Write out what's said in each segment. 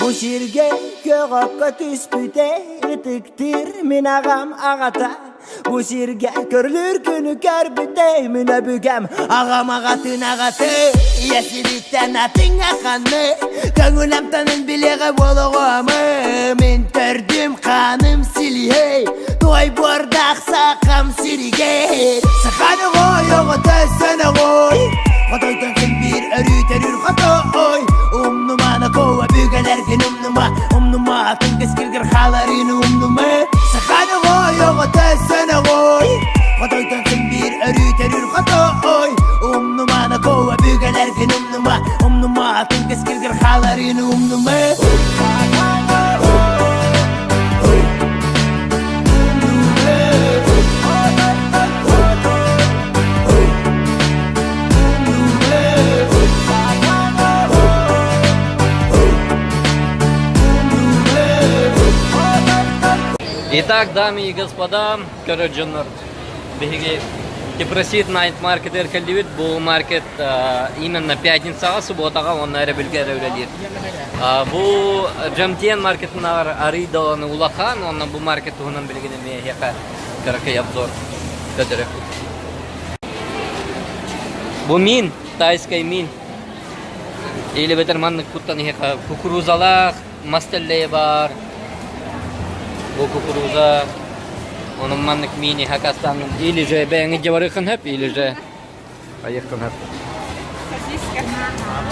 Бу сиргэ көҕөккө түспүтэ ытыктыыр мин аҕам аҕата. Бу сиргэ көрүлүүр күнү көрбүтэ мин өбүгэм аҕам аҕатын аҕаты. Ийэ сириттэн атын аханы көҥүл амтанын билиэҕэ буолуоҕум. Мин төрдүм хааным силиһэй, той буордаах сахам сиригэй. Саханы ой оҕото сөнөҕой, хотойтон син биир өрүү төрүүр хотой. Умнумана кова бүгэлэргин умнума, умнума атын кэскилгэр хааларын умнума. Саханы ой оҕото сөнөҕой, хотойтон син биир өрүү төрүүр хотой. Умнумана кова бүгэлэргин умнума, умнума атын кэскилгэр хааларын умнума. Итак, дамы и господа, көрөр дьоннор, биһиги Типросит Night Market кэллибит. Бу маркет именно пятницаҕа, субботаҕа уонна өрөбүлгэ эрэ үлэлиир. Бу Джамтиен маркетынааҕар арый даҕаны улахан, уонна бу маркет туһунан билигин эмиэ эһиэхэ кыракый обзор көрдөрүөхпүт. Бу мин, тайскай мин. Или бэтэр маннык куттан эһиэхэ кукурузалаах мас тэллэйэ баар. Бу кукуруза, онон маннык мини хакастаан или же бэйэҥ дьабарыаххын сөп, или же Поехали. Сосиска.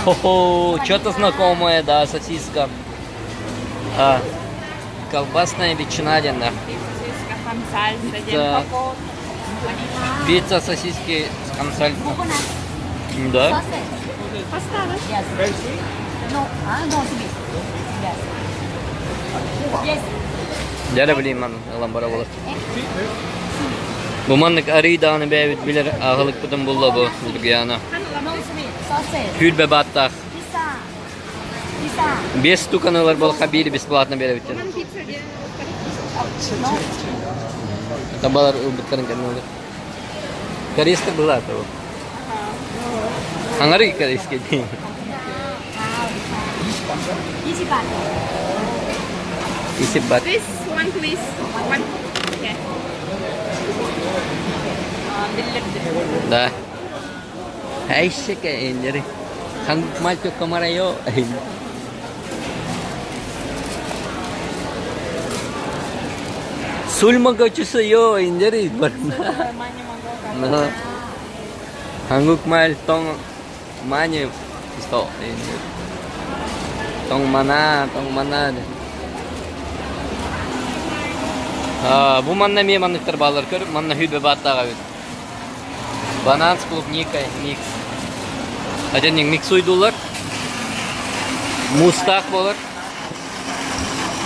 Хо-хо, что-то знакомое, да, сосиска. А, колбасная ветчина диэн Сосиска, хамсальса, Пицца. Пицца, сосиски с хамсальса. Да. Поставишь? Yes. No, ah, no, sige. Yes. Yes. Дьэ билим ман ылан бара болар. Бу маннык арый даҕаны бэйэбит билэр аҕылыкпытын булла бу Ньургуйаана. Түүл бааттаах. Без штуканы ылар буоллахха биири бесплатно биэрэбиттэр. Табалар ылбыттарын кэннэ ылар. Корейская была того. Аҥары корейский дии. Исибат. This one, please. One. Okay. Да. Эйсеке иннери. Хангмальто комарайо. Сульмагочусайо иннери. Хангукмаль тong Мани что? Тоҥ мана, тоҥ мана. Бу манна эмиэ манныктар бааллар көр, манна хүбэ бааттаах эбит. Банан с клубникой микс. Один миксуйдулар. Муустаах буолар.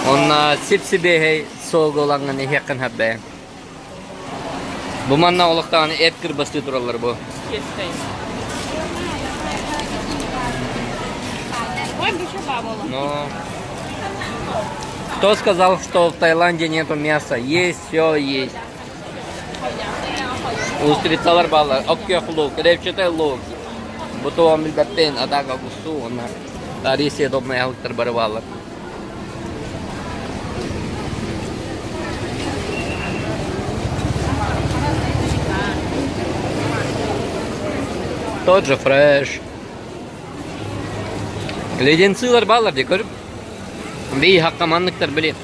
Онна сип-сибиэһэй суолгулаҥҥын иһиэххин хаббэйэн. Бу манна олохтоон эт кырбастыы тураллар бу. Но кто сказал, что в Таиланде нету мяса? Есть, все есть. Устрицалар бааллар, оккөх лук, репчатый лук. Бутуон билбэппин, атака гусу, онна арыы съедобный аһылыктар бары бааллар. Тот же фреш. Леденцилар бааллар дии көрүп. Бии хакка манныктар били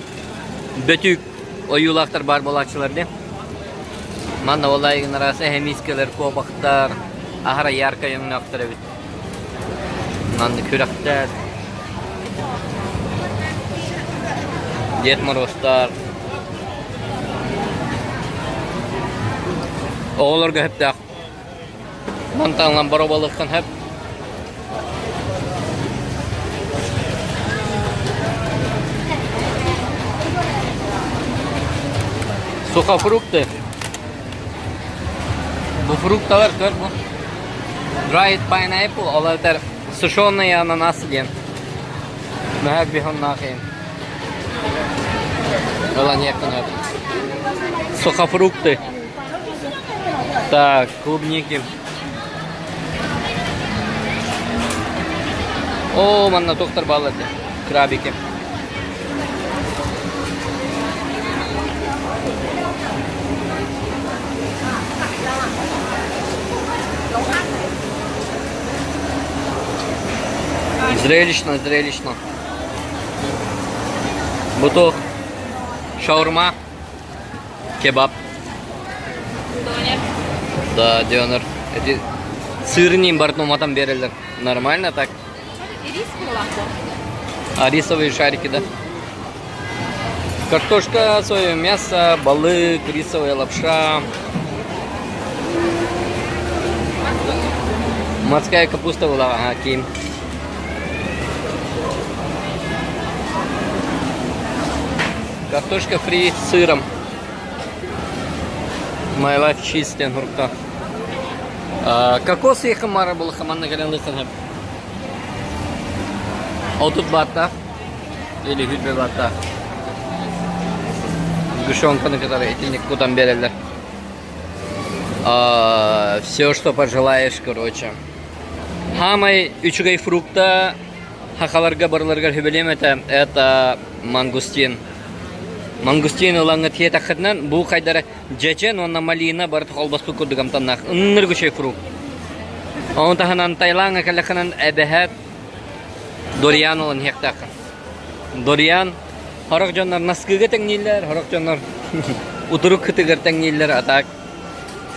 бөтүүк ойуулаахтар баар буолааччылар дии. Манна олайгын араас эһэмиискэлэр, куобахтар, аһара яркай өҥнөөхтөр эбит. Маннык күрэхтэр, Дед Морозтар, оҕолорго сөптөөх мантан боробалыаххын сөп. Сухофрукты. Бу фрукталар көр бу. Dried pineapple, ол эбэтэр сушеные ананасы диэн. Мөһөөк бихоннаахыйын. Ылан иэххин Сухофрукты. Так, клубники. О, манна доктор баалар дии. Крабики. Зрелищно, зрелищно. Бу шаурма, кебаб. Донер. Да, донер. Эти сырнин барытын уматан биэрэллэр. Нормально так? Рис молоко. А рисовые шарики, да? Картошка, соевое мясо, балык, рисовая лапша. Морская капуста была, ага, ким. Картошка фри с сыром. My life cheese диэн сурукта. Кокос хамара был хаманна кэлэн лыхын Отут баатта или хүлбэ баатта. Сгущенканы кытары итинник кутан биэрэллэр. Все, что пожелаешь, короче. Саамай үчүгэй фрукта сахаларга барыларыгар сүбэлиэм этэ это мангустин. Мангустин ылаҥҥыт сиэтэххитинэн бу хайдара дьэдьэн уонна малина барыта холбоспут курдук амтаннаах ыннырык үчүгэй фрукт. Ону таһынан Таилаҥҥа кэллэххинэн эбэһээт дуриан ылан иһиэхтээххин. Дуриан сорох дьоннор наскыга тэҥнииллэр, сорох дьоннор утурук кытыгар тэҥнииллэр, а так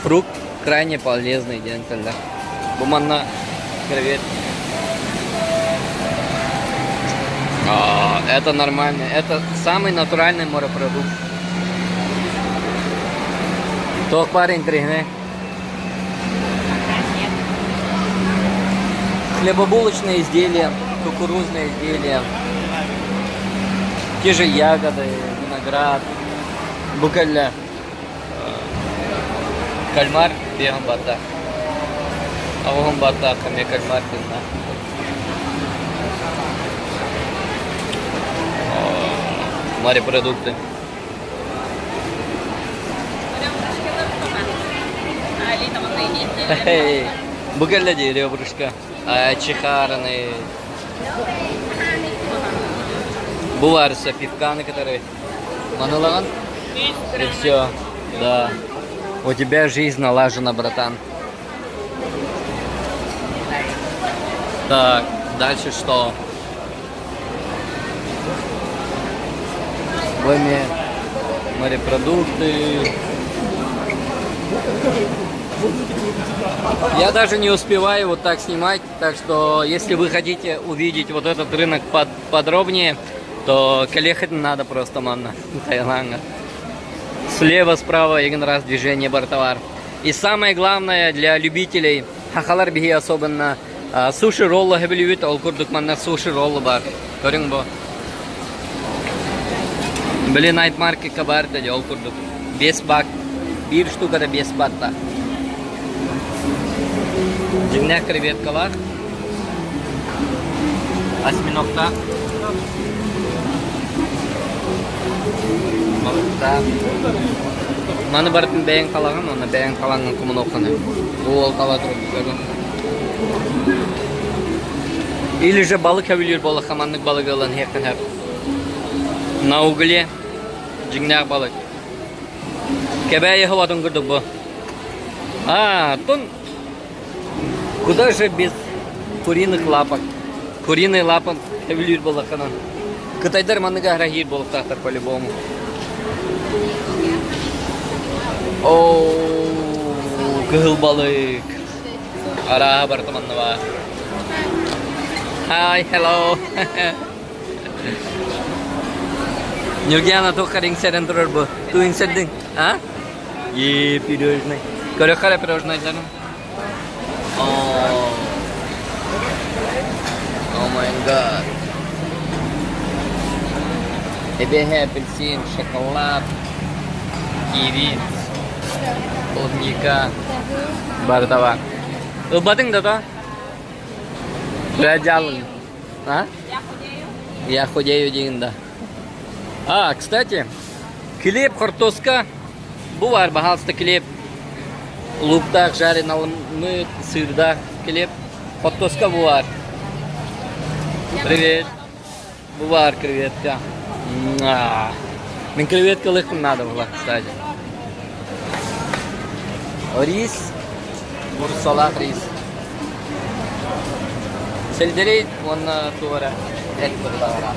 фрукт крайне полезный диэн этэллэр. Бу манна привет. А, это нормально. Это самый натуральный морепродукт. Туох баар интэриэһинэй? Хлебобулочные изделия, кукурузные изделия, те же ягоды, виноград, бу кэллэ кальмар биэһин барда. Аҕыһын барда эмиэ кальмар тыынна. Морепродукты. Бу кэллэ дии ребрышко. Чихараны. Бу барыса пивканы кытары Манылаҕын? И все. Да. У тебя жизнь налажена, братан. Так, дальше что? Бэми морепродукты. Я даже не успеваю вот так снимать, так что если вы хотите увидеть вот этот рынок под подробнее, то кэлиэххит надо просто манна Таиланда. Слева, справа, один раз движение бортовар. И самое главное для любителей сахалар биһи особенно суши роллы сөбүлүүбүт, ол курдук манна суши роллы баар. Көрүҥ бу. Били Night Market баар дии ол курдук. 5 бак, биир штуката 5 батта. Дьиҥнээх креветкалар. Осьминогтаах. Балыктаах. Маны барытын бэйэҥ талаҕын уонна бэйэҥ талаҥҥын хомунуоххун Бу уол тала турбут Или же балык сөбүлүүр буоллахха маннык балыгы ылан иһиэххин сөп. На угле дьиҥнээх балык. Кэбээйи оһоҕотун курдук бу. А, тун Куда же без куриных лапок? Куриные лапы сөбүлүүр буоллаххына. Кытайдар маннык аһара буолуохтаахтар по-любому. Оо, кыһыл балык. Арааһа барыта манна баар. Hi, hello. Ньургиана туохха иҥсэрэн турар бу? Туу иҥсэрдиҥ? А? Е, пирожный. Көрөххө эрэ пирожнайдарын. Oh. Oh my god. Эбэһэ апельсин, шоколад, киви, клубника. Барыта баар. Ылбатыҥ да то? Дьаалын. А? Я худею. Я худею диин да. А, кстати, килиэп хортуоска бу баар, баһаалыста килиэп лууктаах жареный сыырдаах килиэп хортуоска бу баар. Привет. Бу баар креветка. Мин креветка ылыахпын наада буолла, кстати. Рис, куурусалаах рис. Сельдерей уонна туох эрэ эт быһылаҕара.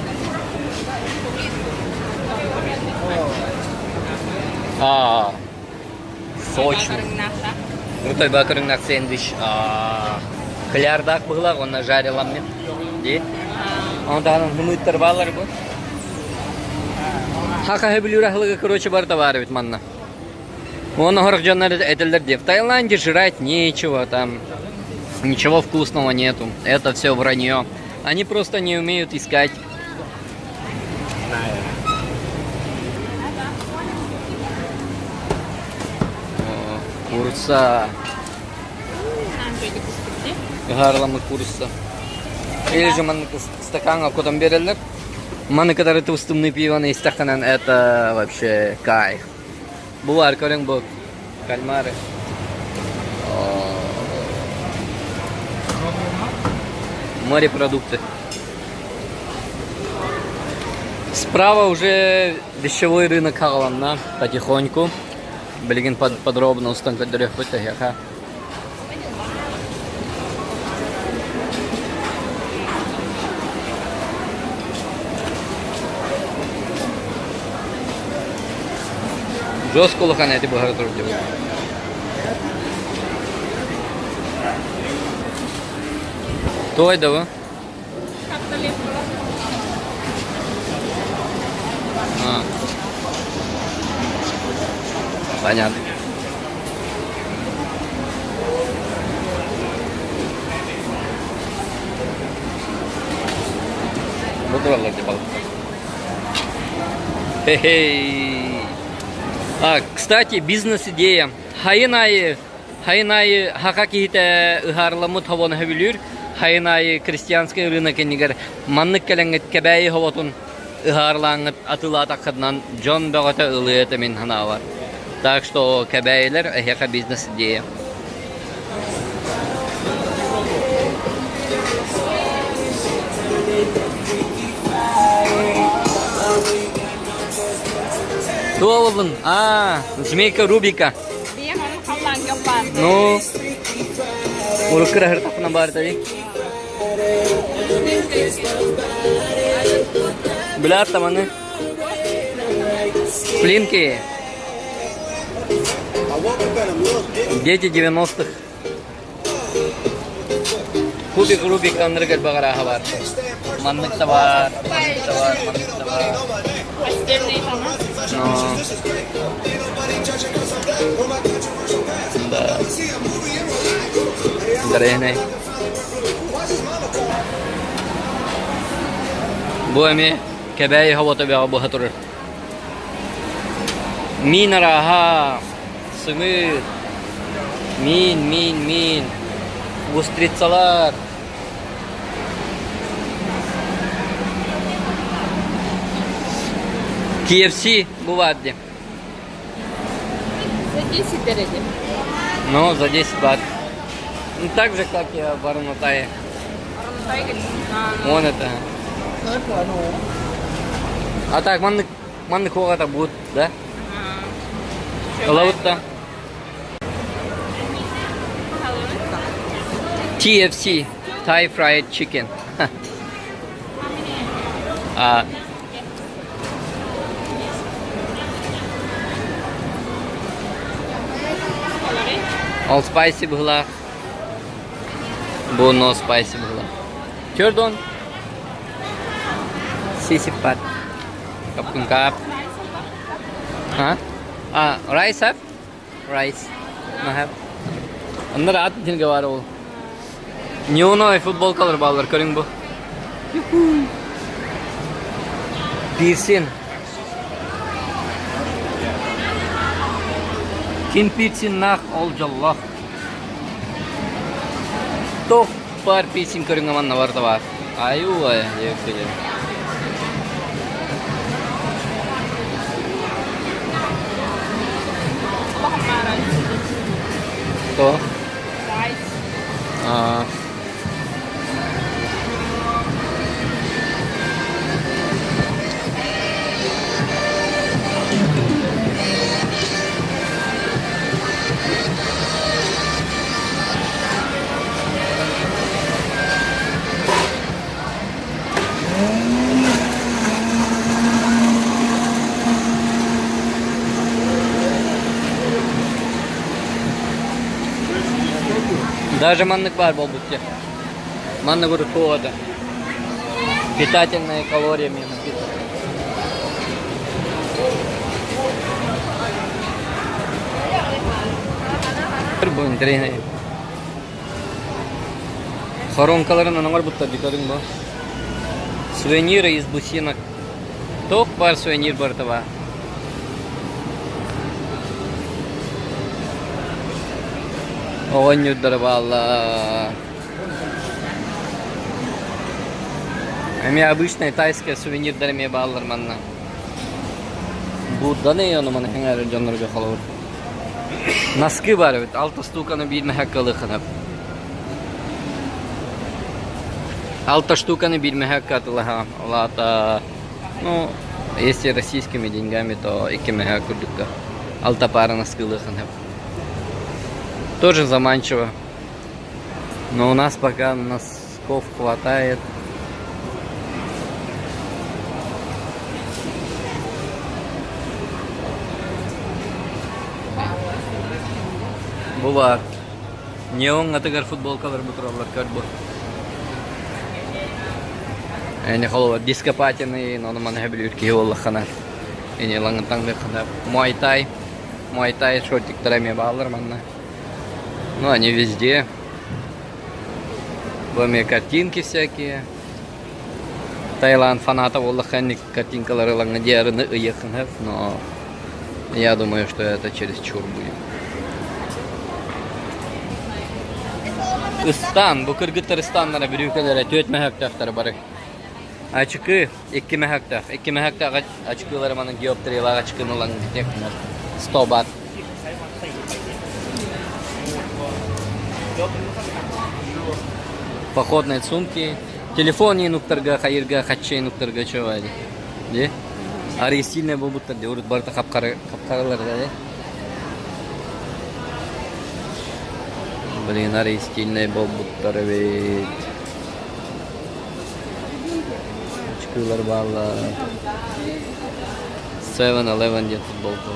А, сочный. Крутой бакырыҥнаах сэндвич. Хлярдаах быһылаах уонна жариламмыт. Дии. Ону таһынан хымыыттар бааллар бу. Хаха бүлүүр аһылыга короче барыта баар эбит манна. Уонна сорох дьоннор этэллэр дии, в Таиланде жрать нечего, там ничего вкусного нету, это все вранье. Они просто не умеют искать. О, курица. Ыһаарыламмыт курица. Или же маннык стакаҥҥа кутан биэрэллэр. Маны кытары тустумный пивоны истэххинэн это вообще кайф. Бу баар көрүҥ бу кальмары. Морепродукты. Справа уже вещевой рынок хаҕаланна потихоньку. Билигин подробно устан көрдөрүөхпүт эһиэхэ. Жестко улахан эти быһара турар дьон. Той да вы? А. Понятно. Бу тураллар деп алып. Хе-хей. А, кстати, бизнес-идея. Хайын айы Хайын аайы саха киһитэ ыһаарыламмыт хобону сөбүлүүр. Хайын аайы крестьянскай рынок иннигэр маннык кэлэҥҥит Кэбээйи хоботун ыһаарылааҥҥыт атыылаатаххытынан дьон бөҕөтө ылыа этэ мин санаабар. Так что Кэбээйилэр эһиэхэ бизнес-идея. Туолабын. Аа, змейка Рубика. Ну, урукку ыһыртахпына баар этэ Билэр таманы. Плинки. Дети 90-х. Кубик Рубик анныгар баҕарааһа баар. Маннык да баар, маннык да баар, маннык да баар. Но... Да. Интэриэһинэй. Бу эмиэ Кэбээйи хобото бөҕө буһа турар. Миин арааһа, сымыыт, миин, миин, миин, устрицалар. KFC бу баар дии. За 10 дорогие. Ну, за 10 бат. Ну, так же, как и в Аранутае. Вон это. А так, маннык, маннык хуоҕата будет, да? Ылабыт да. TFC, Thai Fried Chicken. А, All spicy быһылаах. Бу no spicy быһылаах. Төрдон. Сисиппат. Капкын кап. А? А, rice have? Rice. No have. Оннор ат динге бар ол. Неоновый футболкалар баалар көрүҥ бу. Пирсин. Ким пирсиннаах ол дьоллоох. Туох баар пирсин көрүҥэ манна барыта баар. Айуу-ай, диэбиппит. Кто? А. Даже маннык баар буолбут дии. Манна говорю, да. Питательная калориями написано. Бу интэриэһинэй. Хоруоҥкаларын оҥорбуттар дии көрүҥ бу. Сувениры из бусинок. Туох баар сувенир барыта баар. Оҕонньордоро бааллар. Эмиэ обычный тайскай сувенирдар эмиэ бааллар манна. Будданы ону маны эҥээр дьоннорго холобур. Носки баар эбит. Алта штуканы биир мэһэккэ ылыаххына. Алта штуканы биир мэһэккэ атылаһа. Ол аата, ну, если российскими деньгами, то икки мэһэ курдукка. Алта пара носки ылыаххын Тоже заманчиво. Но у нас пока носков хватает. Бу баар. Неон атыгар футболкалар бу тураллар көр бу. Эни холобур дископатины ону маны сөбүлүүр киһи буоллаххына ини лаҥытаҥ Муай-тай Муай-тай шортиктара эмиэ бааллар манна. Ну, они везде. Бу эмиэ картинки всякие. Таиланд фаната буоллахха картинкалары ылаҥҥа диарыны ыйыаххын но я думаю, что это чересчур будет. Ыстаан, бу кыргыттар ыстаннара бүрүүкэлэрэ түөрт мөһөөктөөхтөрө бары. Ачыкы, икки мөһөөктөөх. Икки мөһөөктөөх ачыкылары манан диоптриялаах ачыкыны ылан 100 бат. Походные сумки. Телефон инуктарга, хайырга, хачча инуктарга чё Де? Арый сильный буолбуттар де, урут барыта хапкарылар да, Блин, арый стильный буолбуттар эбит. Очкилар бааллар. 7-Eleven диэн футболка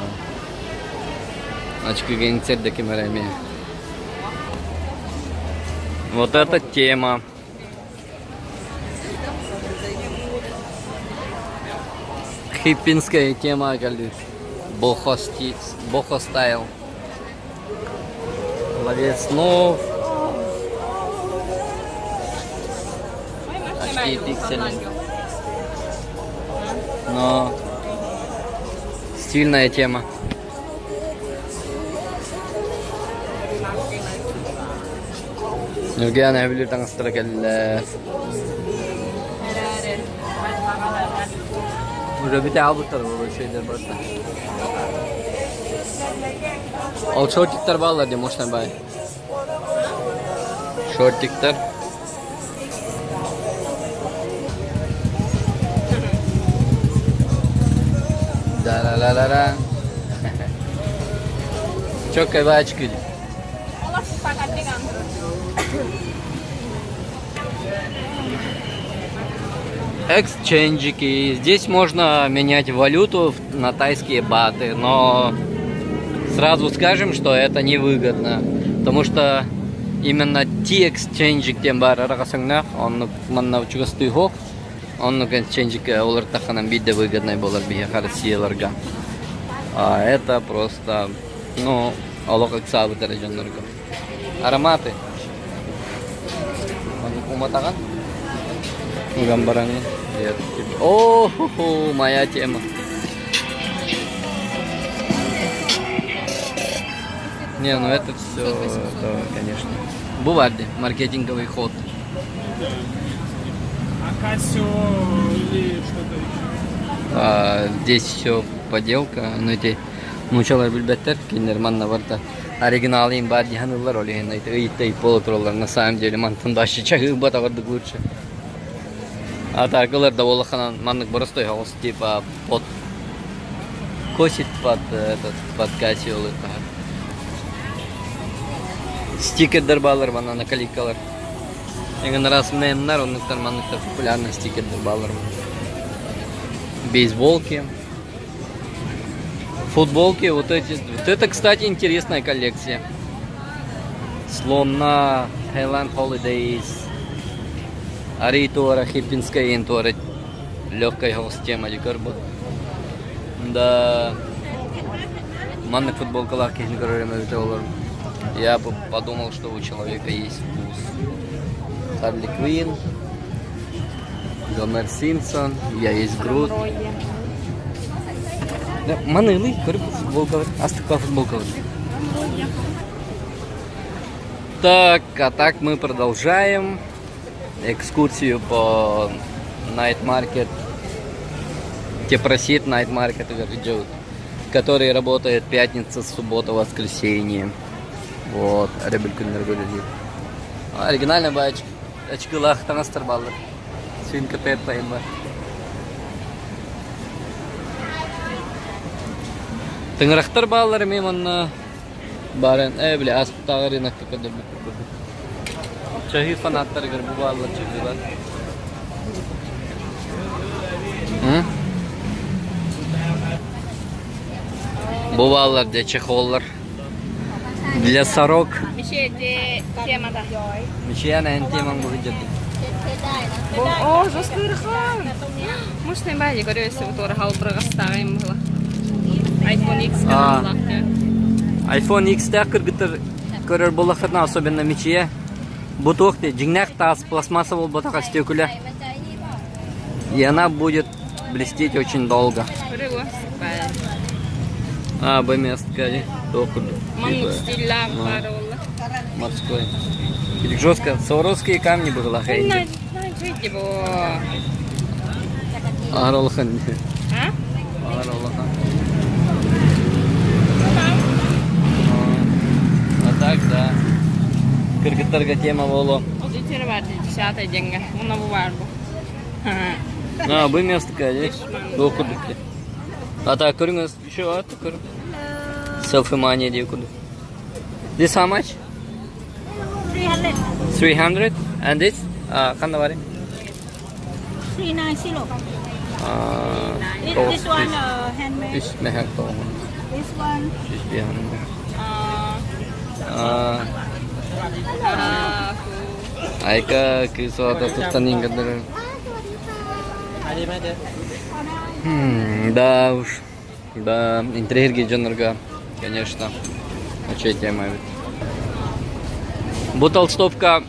Очки генгстер да ким эрэ эмиэ. Вот это тема. Хиппинская тема кэлбит. Бохо, бохо стайл. Ловец снов. Очки пиксели. Но стильная тема. Нургиан эбилир таҥастара кэллэ. Уже бүтэ аалбыттар буолуо үчүгэйдэр барыта. Ол шортиктар бааллар дии можно бай. Шортиктар. Да-ла-ла-ла-ла. Чоккай баачкы. Эксченджики. Здесь можно менять валюту на тайские баты, но сразу скажем, что это невыгодно, потому что именно ти эксченджик диэн баар араҕасыҥнаах, оннук манна чугастыы суох. Оннук эксченджик уларыттаххына биирдэ выгоднай буолар биһиэхэ Россияларга. А это просто, ну, олох ыксаабыт эрэ дьоннорго. Ароматы. Уматаҕын? Уган бараҥҥын. О, моя тема. Не, ну это все, это, конечно. Бывает маркетинговый ход. А Casio или что-то еще? А, здесь все поделка. Ну эти нуучалар билбэттэр, кинилэр манна барда оригиналы им баар диһан ыллар, ол иһин ыйытта полутураллар. На самом деле мантан дальше чаһыыбатаҕырдык лучше. А так ылар да буоллаххына маннык боростой соҕус типа под косит под этот под Casio Стикердэр бааллар манна наклейкалар. Эҥин раз мемнар, оннуктар манныктар популярный стикердэр бааллар. Бейсболки. Футболки вот эти. Вот это, кстати, интересная коллекция. Слонна, Thailand Holidays, Арий туора, Хиппинская иин туора легкая соҕус тема дии көрбүт. Да, маннык футболкалаах киһини көрөрүм эбитэ олор. Я бы подумал, что у человека есть вкус. Харли Квинн, Гомер Симпсон, я есть Грут. Да, манылый, көрүп футболкалар, астыкка футболкалар. Так, а так мы продолжаем экскурсию по Night Market, Тепросит Night Market который работает пятница, суббота, воскресенье. Вот, өрөбүл күннэргэ үлэлиир. Оригинальный бач, очкилаах таҥастар бааллар. Свинка Пеппа им бар. Тыҥырахтар бааллар эмиэ манна Барын, э, били ааспыттааҕы рынокка көрдөрбүппүт курдук. Чаһыы фанаттарыгар бу бааллар чаһыылар. М? Бу бааллар дьэ чехоллар. Для сорок. Мишете темада. Мичияна эн темаң бу сылдьардын. О, жестко ырхан. Мощный бади, көрөсү туора халбыргастааҕым была. iPhone X А. iPhone X-тээх кыргыттар көрөр буоллахтарына, особенно Мичия, бу туох дии, дьиҥнээх таас пластмасса буолбатах өстүөкүлэ. И она будет блестеть очень долго. А, бу место туох курдук. Маннык стиллаах баар буолла. Морской. Или жестко. Сваровские камни было Хейди. Аралхан. А? Аралхан. А так, да. Кыргыттарга тема боло. Ол бар десятый деньги. Уна бу бар бу. А, бу место Туох курдук А так, көрүҥүз, еще аты көр. Селфи мания диye курдук. This how much? 300. 300? And this? Uh, ханна баарый? 390. Uh, This one handmade. Үс мэһэк тоҕун. This one. 105. Uh, Айка кыыс оҕото туттан иҥгэрдэр. Да уж. Да, интэриэһиргиир дьоннорго, конечно, үчүгэй тема эбит. Бу толстовка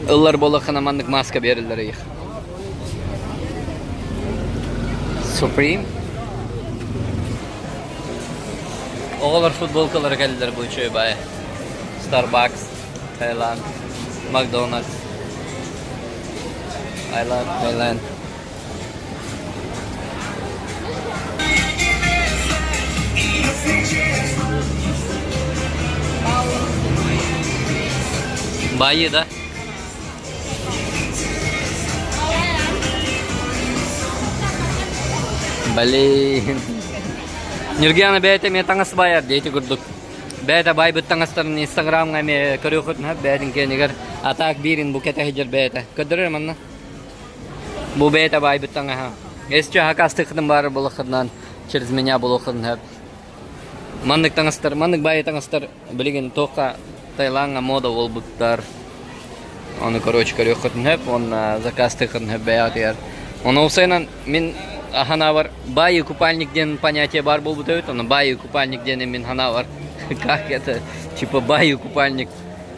ыллар буоллаххына маннык маска биэрэллэр их. Supreme. Оҕолор футболкалара кэллилэр бу үчүгэй баайы. Starbucks, Таиланд, Макдональдс. I love Thailand. Баайыы да? Блин. Ньургуяна бэйэтэ эмиэ таҥас баайар диэти курдук. Бэйэтэ баайбыт таҥастарын Инстаграмҥа эмиэ көрүөххүтүн сөп бэйэтин киэнигэр. А так биирин бу кэтэ сылдьар бэйэтэ. Көрдөрөр манна. Бу бэйэтэ баайбыт таҥаһа. Если хакастыаххытын баар буолаххытынан через меня буолуоххутун сөп. Маннык таҥастар, маннык баайы таҥастар билигин туохха Таилаҥҥа мода буолбуттар. Ону короче көрүөххүтүн сөп уонна заказтыаххытын сөп бэйэҕитигэр. Ону уопсайынан мин санаабар баайы купальник диэн понятие баар буолбут эбит. Ону баайы купальник диэни мин санаабар как это типа баайы купальник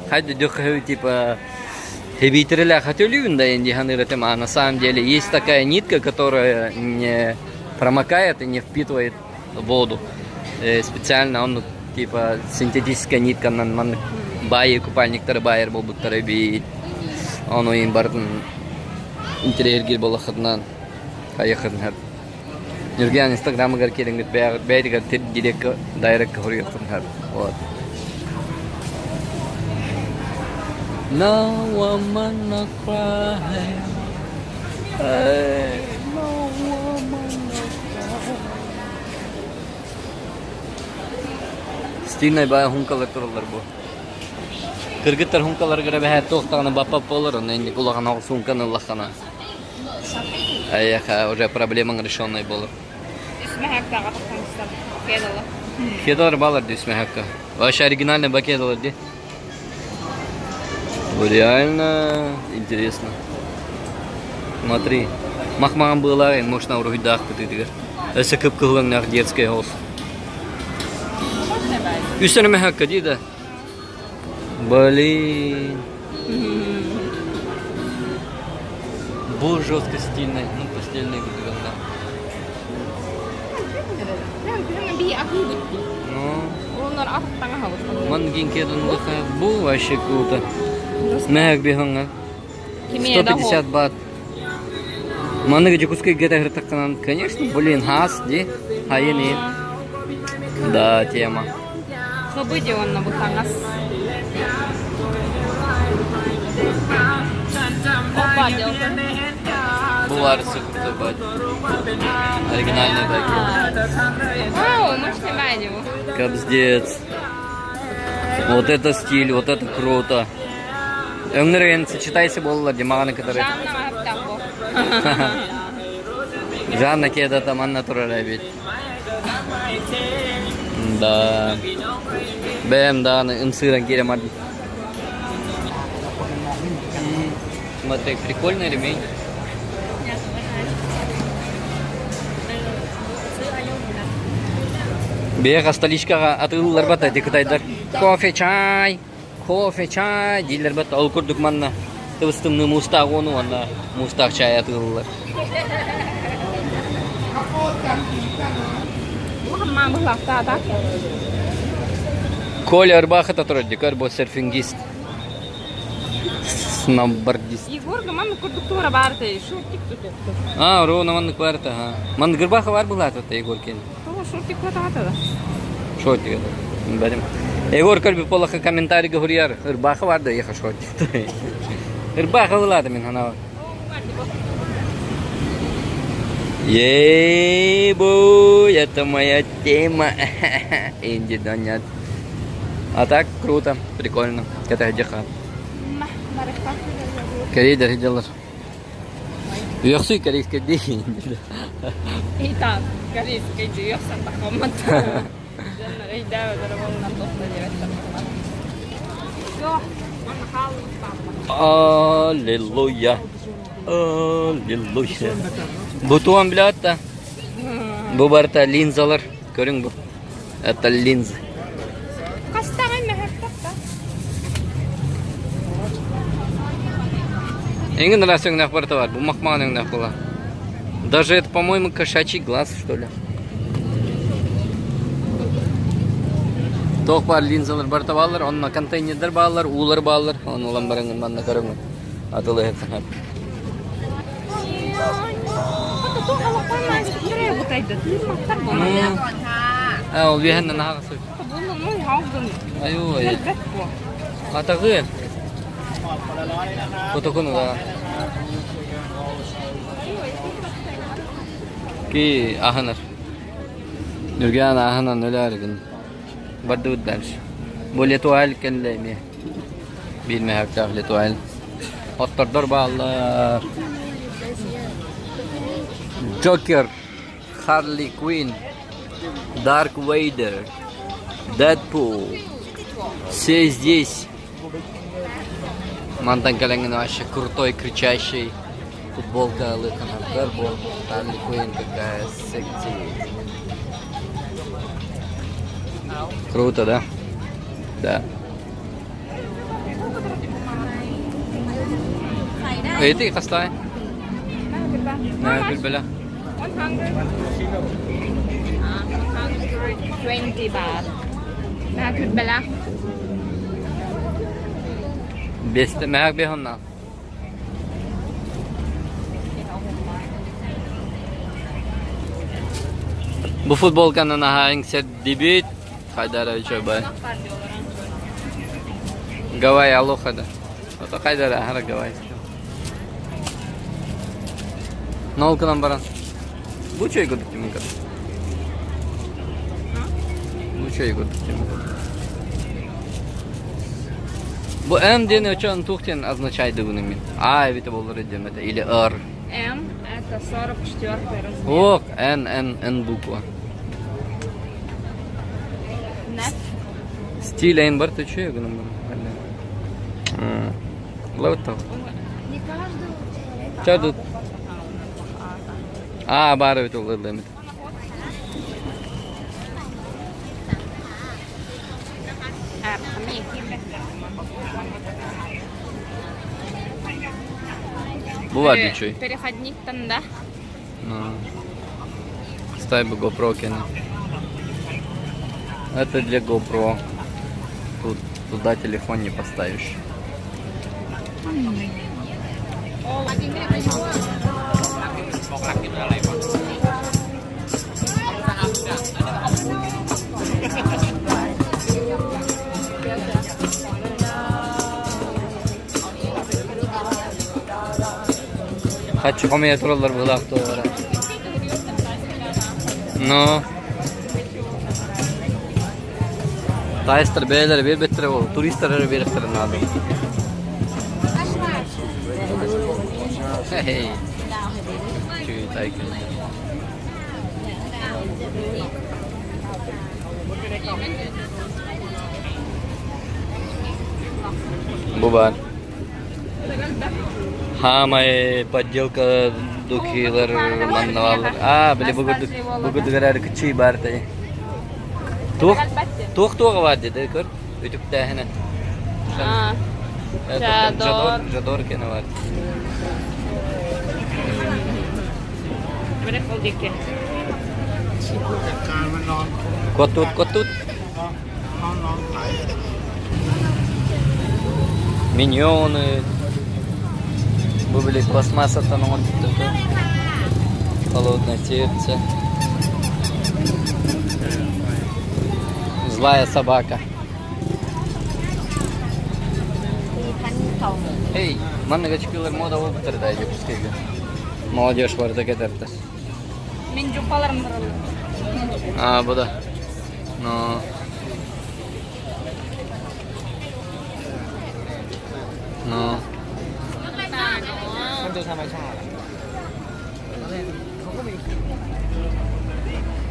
хайда дөхөһү типа Хебитерилээх төлүүн да дии саныыр этим, а на самом деле есть такая нитка, которая не промокает и не впитывает воду. Специально он типа синтетическая нитканан маннык баайы купальниктары баайар буолбуттара эбит. Ону иин барытын интэриэһиргиир буоллаххытынан хайыаххытын сөп. Ньургуйаан инстаграмыгар киирэҥҥит бэйэтигэр дирекка дайрекка суруйуоххутун сөп. Вот. No woman no cry. Hey, no woman no cry. Стильнай баайы хумкалар тураллар бу. Кыргыттар хумкаларыгар эбэһээт туох даҕаны баппап буолар, онно инник улахан оҕо суумканы ыллаххына. Эйиэхэ уже проблемаҥ решенный буолар. Федор балар дии үс мэһэккэ. Вообще оригинальный бакет алар дии. Реально интересно. Смотри. Мах-маҕан быалаах мощно уруһуйдаах бытыытыгар. Өссө кып-кыһыл өҥнөөх детская хос. Үс өрөмөһөккө дии да. Блин. Бу жестко стильный, ну постельный курдуганда. Ну, Мангин бу вообще круто. Мэг бихыңа. 150 бат. Манныгы Дьокуускайга гетахыртаххынан, конечно, блин, хас, ди, хайын Да, тема. Хыбы де онно бу таҥас. Опа, делка. Бу крутой бать. Оригинальный такие. Вау, мощный бадь Кобздец. Вот это стиль, вот это круто. Өҥнөр сочетайся буоллар димаганы который. Жанна Маптапо. Жанна кеда там анна турара ведь. Да. Бэм да, ымсыран кирем Смотри, прикольный ремень. Бэйэ столичкаҕа атыылыыллар бата ити кытайдар кофе чай, кофе чай дииллэр бата ол курдук манна тыбыс-тымныы муустаах ууну уонна муустаах чай атыылыыллар. Коля ырбаахыта турар дии, көр бу серфингист. Сноубордист. Егор маннык курдук туора баарта шортик тутукту. А, ровно маннык баарта, ха. Маннык ырбаахы бар былаата Егор кин. Того шортик кутаата да. Шортик это. Бәрим. Егор көрбүт буоллахха комментарийга суруйар. Ырбаахы бар да ехе шортик. Ырбаахы ылаата мин ханаабар. Ей-бой, это моя тема. Инди донят. А так круто, прикольно. Кэтэһдиха. Кэрийдэр дьалар. Үөхсүй корейскай дии. Итак, корейскай дии үөхсэн тахаммат. Дьоннор өйдөөбөтөрө буолунан туохта диэбэттэр. Все, манна Аллилуйя. Аллилуйя. Бу туон билэҕит да? Бу барыта линзалар. Көрүҥ бу. Это линзы. Хастаҕай мөһөртөх да. Эҥин раз өҥнөөх барыта бар. Бу махмаан өҥнөөх була. Даже это, по-моему, кошачий глаз, что ли. Туох баар линзалар барыта бааллар, онно контейнердэр бааллар, уулар бааллар. Оны улам бараҥын манна көрөҥүн. Атылыһыт. Ол үөһэннэн аһаҕас. Айуу, атаҕы. Котокун да. Ки аһынар. Нүргээн аһынан өлөөргүн. Бардыбыт дальше. Бу летуаль кэллэ эмиэ. Биир мөһөктөөх летуаль. Оттордор бааллар. Джокер, Харли Квинн, Дарк Вейдер, Дэдпул. Все здесь. Мантан кэлэҥҥин вообще крутой, кричащий футболка ылыаххына бу Харли Квинн какая секси. Круто, да? Да. Эти хастай. Билбэлэ. 120 baht. Билбэлэ. Бесте мэк бехонна. Бу футболканы наһаа иҥсэрдибит. Хайдара үчүгэй. Гавай алоха да. Ото хайдара аһара гавай. Нолканан баран. Бу үчүгэй курдук тимин Бу үчүгэй курдук тимин Бу М диэн өчөн туох диэн означайдыбын мин? А эбитэ буоллар диэм этэ или Р. М это 44 размер. Ох, Н, Н, Н буква. Нет. Стиль Н бар ты че гынан. Лаута. Чэ тут. Аа, баар эбит ол ыллыамыт. Бу бар үчүгэй. Переходниктан да. Ставь бы GoPro кину. Это для GoPro. Тут туда телефон не поставишь. Хаччы хомуйа тураллар быһыылаах туолара. Но Таайыстар бэйэлэрэ биэрбэттэрэ буолуо, туристар эрэ биэрэхтэрэ наада. Эй, чуй Бу баар. Хаамай подделка духилар манна бааллар. Аа, били бу курдук эрээри кыччый баар тэй. Туох туох туоҕа баар дии көр үтүктээһинэ. Жадор. Жадор кene бар. Куоттут, куоттут. Миньоны. Бу били пластмассаттан оҥорбуттар Холодное сердце. Злая собака. Эй, маннык очкилар мода буолбуттар да Дьокуускайга. Молодежь барыта кэтэрдэ. Мин дьуппаларым бараллар. А, бу да. Но... Но...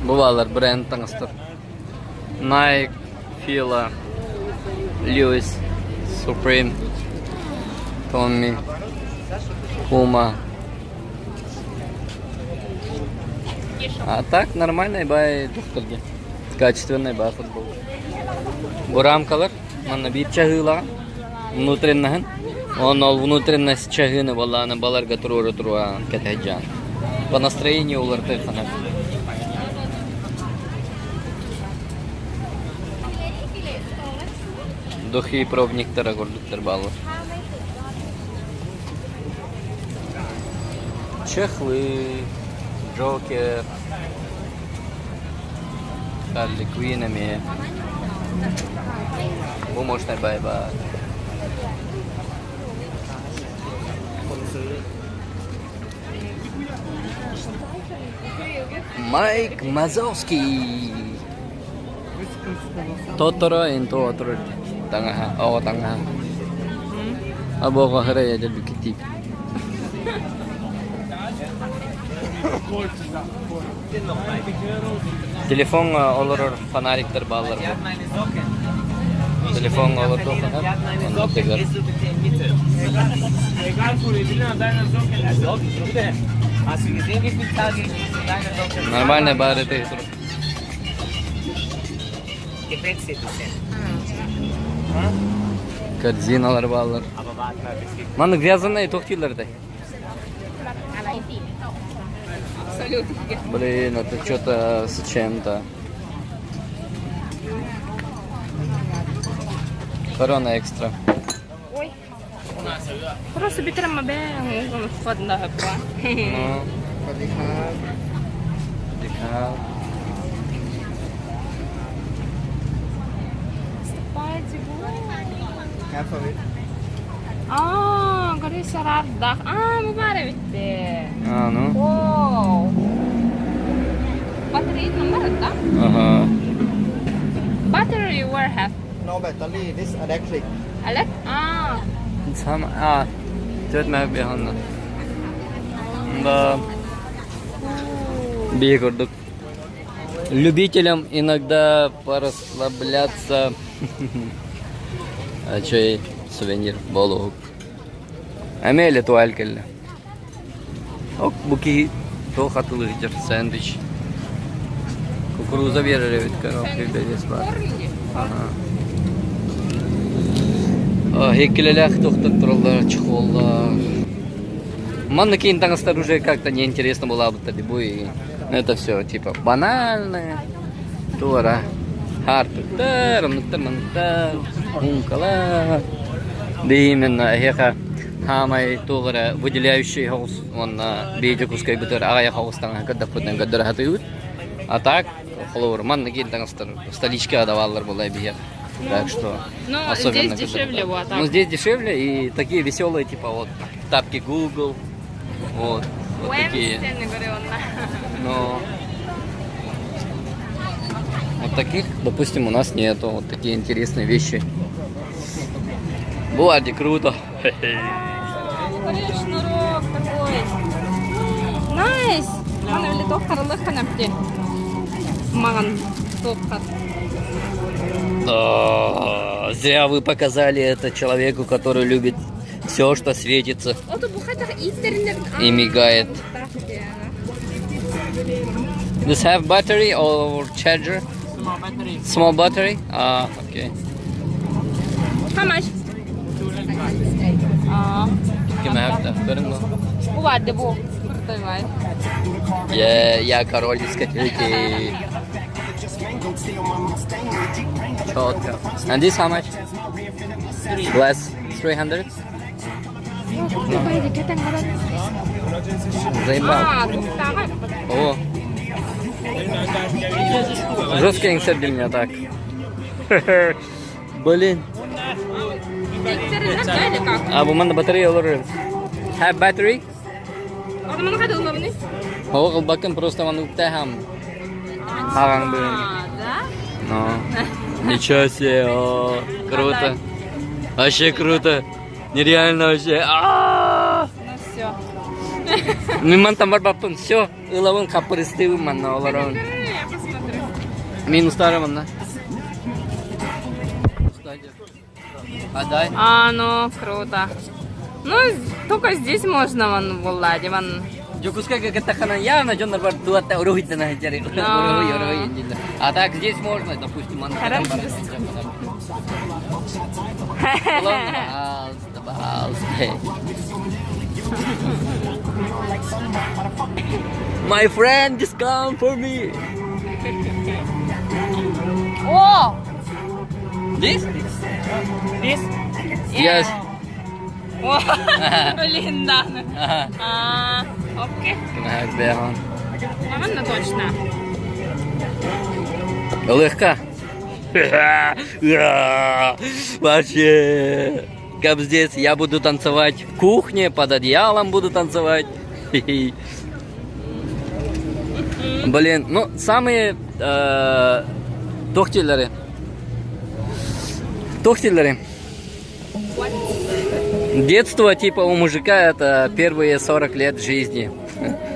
Бу баалар бренд таҥастар. Nike, Fila, Lewis, Supreme, Tommy, Puma. А так нормальный бай духтарга. Качественный бай футбол. Бу рамкалар манна биир чаһыылаҕа внутреннаһын. Он ол внутренность чаһыыны буоллаҕына баларга туруору туруоран кэтэһдьаан. По настроению уларытыаххына. Духи пробниктара курдуктар бааллар. Чехлы, Джокер, Харли Квинн эмиэ. Бу мощный байбаа. Майк Мазовский. Тоторо интуотур таҥаһа, оҕо таҥаһа. Абоҕо хара дьэлбикитиип. Телефоҥҥа олорор фонариктар бааллар бу. Телефоҥҥа олордоххуна оннук тыгар. Нормально баары тыгар. Корзиналар бааллар. Маннык вязаные туох дииллэр этэй? Блин, это что-то с чем-то. Корона экстра. Ой. Просто битерем бе, входна Ну. Дыхал. Аа, көрү Аа, бу баар эбит А, ну. Вау. Battery number да? Ага. Battery where have? No battery, this electric. Elect? Аа. Сам а түөрт мөһ Да. Бии курдук. Любителям иногда порасслабляться. А чей сувенир болук. Эмиэ Летуаль кэллэ. Ок, бу киһи туох атылыы сылдьар сэндвич. Кукуруза биэрэр эбит коробка бэлиэс баар. Ага. Иккилэлээх туохтан тураллар, чехоллар. Манна киин таҥастар уже как-то неинтересно буолаабыттар бу это все типа банальное. Туора хаартыктар, оннуктар, манныктар, муҥкалар. Да именно эһиэхэ хаамай туох эрэ выделяющий соҕус уонна биир Дьокуускайбытыгар аҕыйах оҕус таҥаһы көрдөхпүтүнэн көрдөрө сатыыбыт. А так, холобур, манна киин таҥастар столичкаҕа да бааллар буолла биһиэхэ. Так что Но особенно здесь дешевле вот Ну, так. здесь дешевле и такие веселые, типа вот тапки Google, вот, вот такие. Но вот таких, допустим, у нас нету. Вот такие интересные вещи. Бывает круто. Смотри, шнурок такой. Nice. Мана биле туох харалыах ханапти. Маҕан туоххат. Да, зря вы показали это человеку, который любит все, что светится и мигает. This have battery or charger? Small battery. Small battery? Ah, okay. How much? Аа. Can I have that? Бу баар бу. Крутой баар. Я король дискотеки. Четко. And this how much? Less 300? Заебал. Аа, туохтааҕа. О. Жесткий инсерт для меня так. Блин. Или как? А, бу манна батарея олорор. Have battery? Ону маны хайда ылмабыный? О, ылбаккын просто маны уктаһам. Хаҕаҥ быын. А, да? Ну. Ничего себе, о, круто. Вообще круто. Нереально вообще. А! Ну все. Мин мантан барбаппын. Все, ылабын хаппырыстыыбын манна олоробун. Я посмотрю. Минустары манна. Адай. А, ну, круто. Ну, только здесь можно, вон, Влади, вон. Дьокуускайга кыттаххына явно дьоннор бар туатта уруһуйдана сылдьар. Уруһуй, уруһуй дииллэр. А так здесь можно, допустим, манна Харам бар. Пожалуйста, пожалуйста. My friend, discount for me. О! This? This? Yes. О, блин, да. Ага. А, окей. Can I have that one? Ладно, точно. Легка. Вообще. Как здесь я буду танцевать в кухне, под одеялом буду танцевать. Блин, ну самые туох дииллэрий. Туох дииллэрий. Детство типа у мужика это первые 40 лет жизни.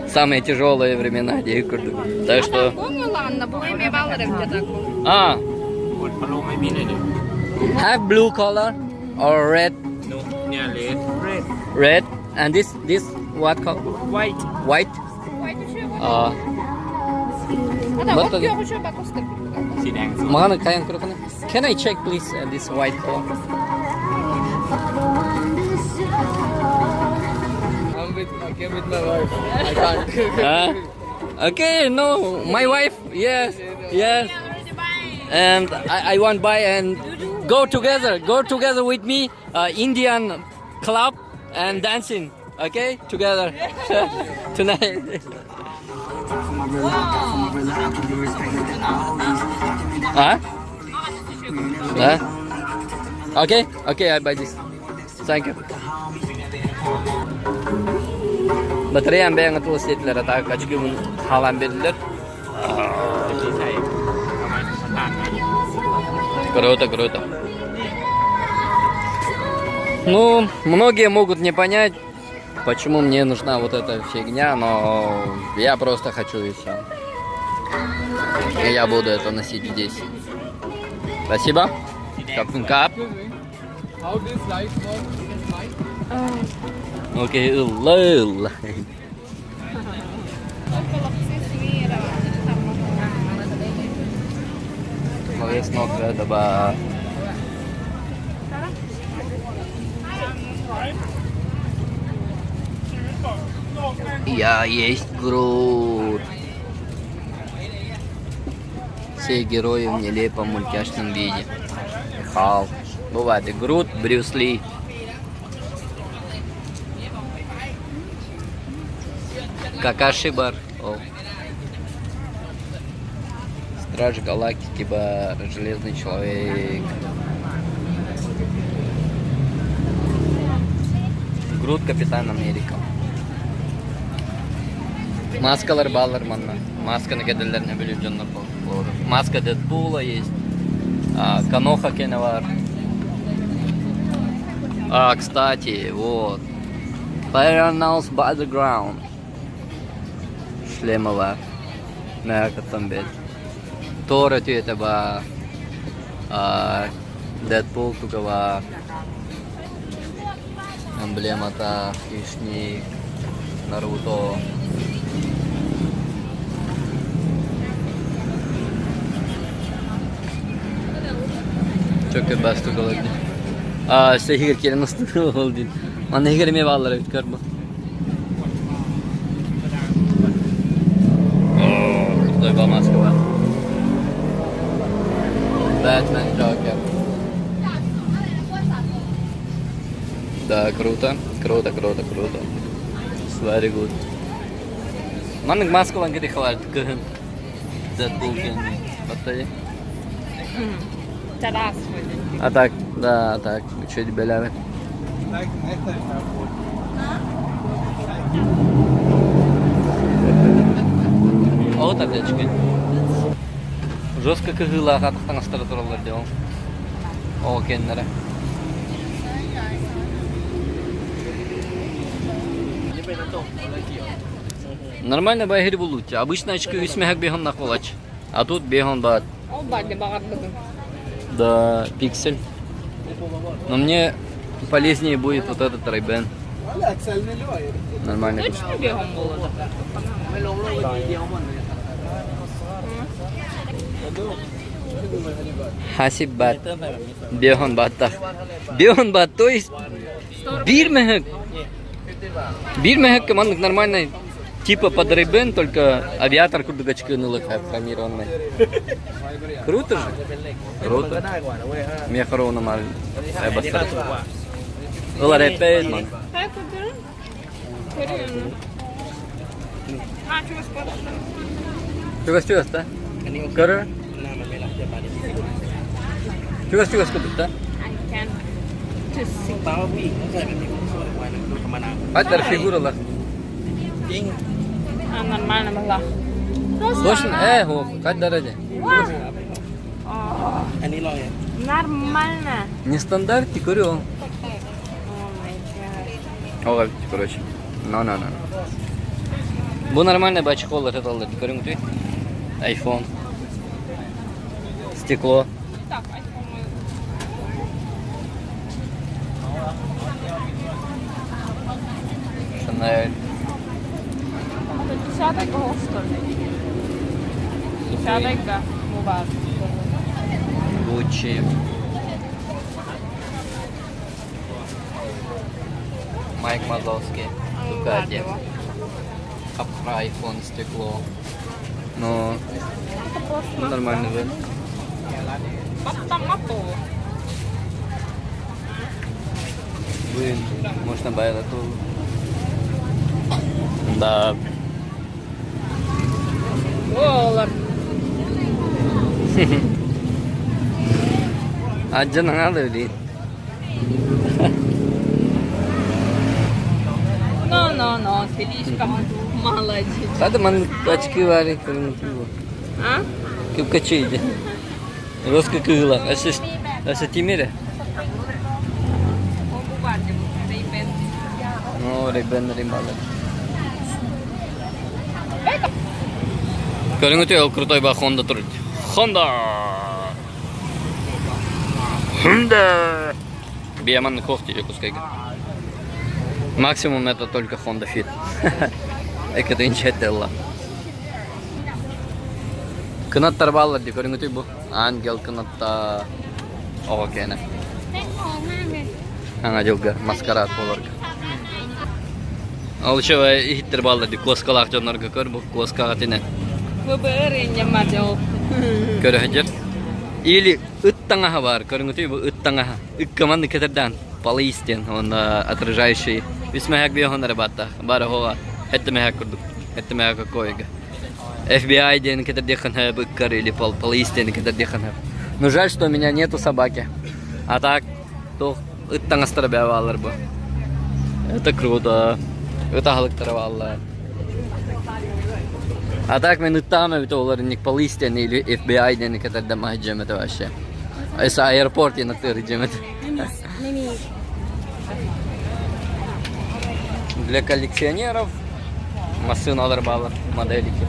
Самые тяжелые времена, диир курдук. Так что... Ладно, А, have blue color or red? No, yeah, red. Red. Red. And this what color? White. White. А, Маҕан хайаан көрөххүнүй. Can I check please this white color? I came with my wife. I can't. Huh? Okay, no, my wife, yes. And I want buy and go together with me, Indian club and dancing, okay, together tonight. А? Да? Okay, I buy this. Thank you. Батареям бэйэҥ атыылас диэтилэр, а так очкибын хаалан биэрдилэр. Круто, круто. Ну, многие могут не понять, почему мне нужна вот эта фигня, но я просто хочу и все. И я буду это носить здесь. Спасибо. ขอบคุณครับ How this light work? Light? Окей, ылла ылла. Молодец, даба. Я есть Грут. Все герои в нелепом мультяшном виде. Халк. Бывает и Грут, Брюс Ли. Какаши бар. О. Страж Галактики бар. Железный человек. Грут Капитан Америка. Маскалар бааллар манна. Масканы кэтэллэрин билэр дьоннор буолар. Маска Дэдпула есть. Каноха кэнэ баар. А, кстати, вот. PlayerUnknown's Battleground. Шлема баар. Мээкаттан бэл. Тора түөтэ баар. Дэдпул туга баар. Эмблемата, Хищник, Наруто. Чөкө бастык олор дии. Аа, сехигер киирэн астык ол диин. Манна иһигэр эмиэ бааллар эбит көр бу. Крутой ба маска бар. Бэтмен Джокер. Да, круто, круто, круто, круто. It's very good. Маннык маскалан кити хватит кыһын. Дэдпул кэнни. Баттайы. Тарас выйдет. А так, да, а так, чуть беляви. Ол таблеточка. Жестко кыһыылаах атах таҥастара тураллар дии ол. Ол кэннэрэ. Нормально байһыр булууччу. Обычно очки үс мэһэк бэһоннах буолач. А тут бэһон баат. Ол бади баҕарбытым. Да, пиксель. Но мне полезнее будет вот этот Ray-Ban. Нормально. Точно бегом было? Хасиб бат. Бехон баттах. Бехон бат, то есть биир мэһэк. Биир мэһэккэ маннык нормальный типа под Ray-Ban, только авиатор курдук очкыны ылыха хромированный. Круто же? Круто. Меха ровно бастар. Ылар эппэт ман. Дай көрдөрүн. Көрүн. А, чугас Чугас чугас да? Көрөр? Чугас чугас курдук да? I can just see. Хаттар фигуралар. А, нормально была. Точно? Э, хо, хат дараде. Нормально. Нестандарт, көрү ол. Oh my God. Ого, короче. No, no, no. Бу нормальный бачколар это алды. Көрүҥ түй. Айфон. Стекло. Так, iPhone мы Шанель. Десятый гол, что ли? Десятый баар. Гуччи. Майк Мазовский. Дукати. Апра, айфон, стекло. Ну, ну, нормальный вид. Баттамато. Блин, можно байлату. Да. Олар. Адьан надо блин. No, no, no, слишком молодец. Хата ман очки вари А? Кыпкачы Роска кыгыла. Ася тимире? Ну, Ray-Ban Ray-Ban. Көрүҥүтүй ол крутой ба Honda турар. Honda! Honda! Бияман кофте Якутскайга. Максимум это только Honda Fit. Экэтинче телла. Кынаттар бааллар дии көрүҥүтүй бу. Ангел кынатта оҕо киэнэ. Саҥа дьылга маскарад буоларга. Ол еще иһиттэр бааллар дии куоскалаах дьоннорго көр бу куоскаҕа тинэ. ФБР инньэ Көрө сылдьар. Или ыт таҥаһа баар, көрүҥүтүй бу ыт таҥаһа. Ыкка маннык кэтэрдээн полис диэн уонна отражающий үс мэһэк биэһон эрэ бааттаах. Бары оҕо хэттэ мэһэк курдук. Хэттэ мэһэк какой FBI диэн кэтэрдиэххин сөп, ыккар или полис диэн кэтэрдиэххин сөп. Ну жаль, что у меня нету собаки. А так, туох ыт таҥастара бээ бааллар бу. Это круто. Ыт аһылыктара бааллар. А так мен ыттаам эбит олар инник полис диэн или FBI диэн кэтэрдэм аһыдьым это вообще. Эс аэропорт диэн аттыыр это. Для коллекционеров массыыналар баалар, моделики.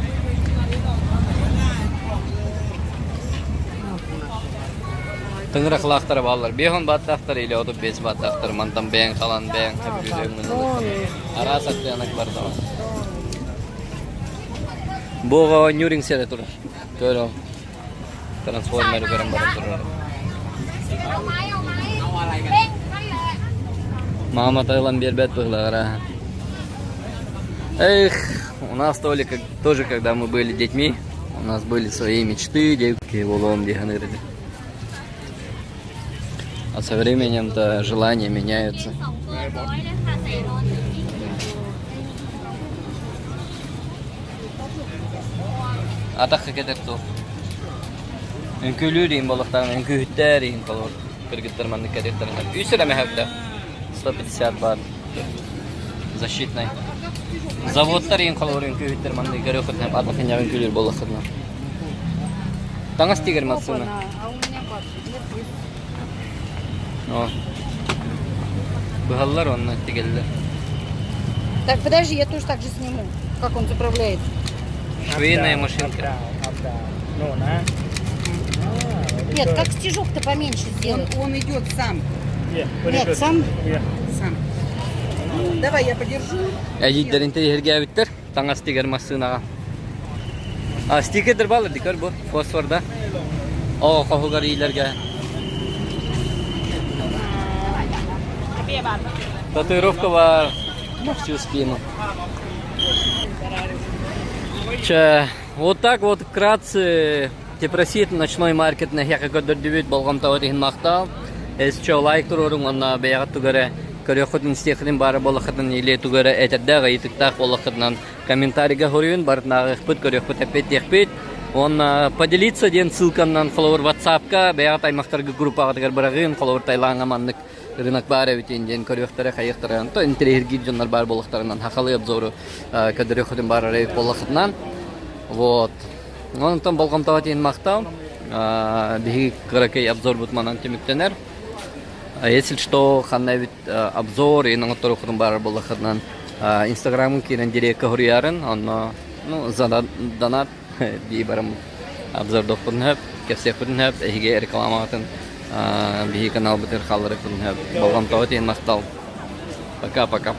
Тыҥырахлаахтара бааллар. Биэһон бааттаахтар или отут бес бааттаахтар. Мантан бэйэҥ талан бэйэҥ сөбүлүүр Араас аттыанак бардаҕа. Бу оҕо оонньуур иҥсэрэ турар. Көрө. Трансформеры көрөн баран турар. Мама ылан биэрбэт быһылаҕара. Эх, у нас Толика тоже, когда мы были детьми, у нас были свои мечты, девки буолуом дии саныыр этим. А со временем-то желания меняются. Атах кэтэр туох. Үҥкүүлүүр иһин буолуохтааҕын, үҥкүүһүттэр иһин толор. Кыргыттар маннык кэтиэхтэрин Үс эрэ мэһэктэ. 150 баар. Защитный. Заводтар иһин холобур үҥкүүһүттэр маннык көрүөххүтүнэ атах инньэҕэ үҥкүүлүүр буоллаххытына. Таҥас тигэр массыына. О. Быһаллар онно тигэллэр. Так, подожди, я тоже так же сниму, как он заправляет. Швейная машинка. Нет, как стежок-то поменьше сделать. Он, он идет сам. Нет, сам. Сам. Давай я подержу. Эдьиийдэрин интэриэһиргээбиттэр таҥас тигэр массыынаҕа. А стикердэр бааллар дии көр бу фосфорда. Оҕо хоһугар иилэргэ. Татуировка баар на всю спину. Чэ, вот так вот вкратце Тепросит ночной маркет нэһиэхэ көрдөрдүбүт болҕомтоҕут иһин махтал. Эсчо лайк туруоруҥ уонна бэйэҕит тугу эрэ көрүөххүтүн истиэххитин баара буоллаххытын или тугу эрэ этэрдээх ыйытыктаах буоллаххытынан комментарийга суруйун барытынааҕыахпыт көрүөхпүт эппиэттиэхпит уонна поделиться диэн ссылканнан холобур ватсапка бэйэҕит аймахтарга группаҕытыгар быраҕыын холобур Таилаҥҥа маннык рынок баар эбитин диэн көрүөхтэрэ хайыахтара онтон интэриэһиргиир дьоннор баар буоллахтарынан сахалыы обзору көрдөрүөххүтүн баар эбит буоллаххытынан вот онтон болҕомтоҕо иһин махтал биһиги кыракый обзорбут манан түмүктэнэр если что ханна эбит обзор иһин оҥотторуоххутун баарар буоллаххытынан инстаграмын киирэн дирекка суруйарын онно ну донат дии барым обзордуохпутун сөп кэпсиэхпитин сөп эһиги рекламаҕытын биһиги каналбытыгар хаалларыахпытын сөп болҕомтоҕут иһин махтал пока пока.